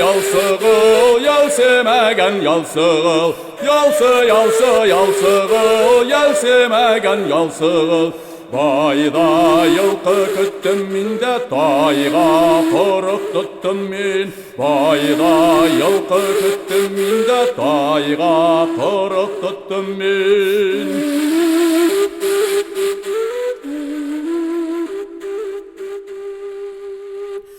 ялсығыл, Йәлсемәгән ялсығыл. Ялсы, ялсы, ялсығыл, Йәлсемәгән ялсығыл. Байҙа йылҡы көттөм мин дә, тайға ҡороҡ тоттом мин. Байҙа йылҡы көттөм мин дә, тайға ҡороҡ тоттом мин.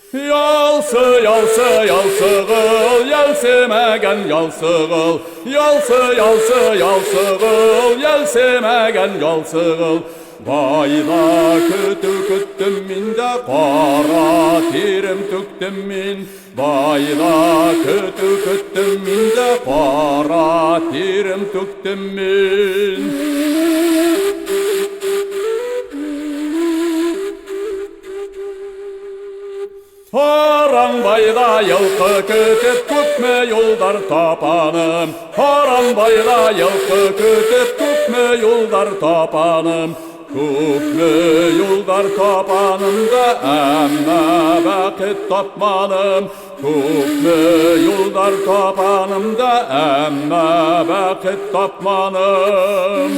Ялсы, ялсы, ялсығыл, Йәлсемәгән ялсығыл. Ялсы, ялсы, ялсығыл, Йәлсемәгән ялсығыл. Байҙа көтөү көттөм мин дә, ҡара тирем түктем мин. Байҙа көтөү көттөм мин дә, ҡара тирем түктем мин. Һаранбайҙа йылҡы көтөп күпме юлдар тапаным. Һаранбайҙа йылҡы көтөп күпме юлдар тапаным. Күпме юлдар тапаным да, әммә бәхет тапманым. Күпме юлдар тапаным да, әммә бәхет тапманым.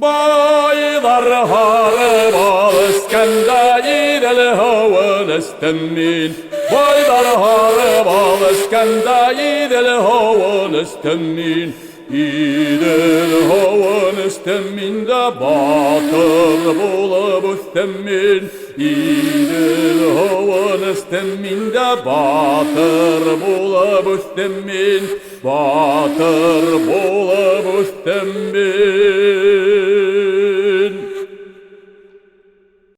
Байҙар һары бал эскәндә, Иҙел һыуын эстем мин. Байҙар һары бал эскәндә, Иҙел һыуын эстем мин. Иҙел һыуын эстем мин дә, батыр булып үҫтем мин. Иҙел һыуын эстем мин дә, батыр булып үҫтем мин. Батыр булып үҫтем мин.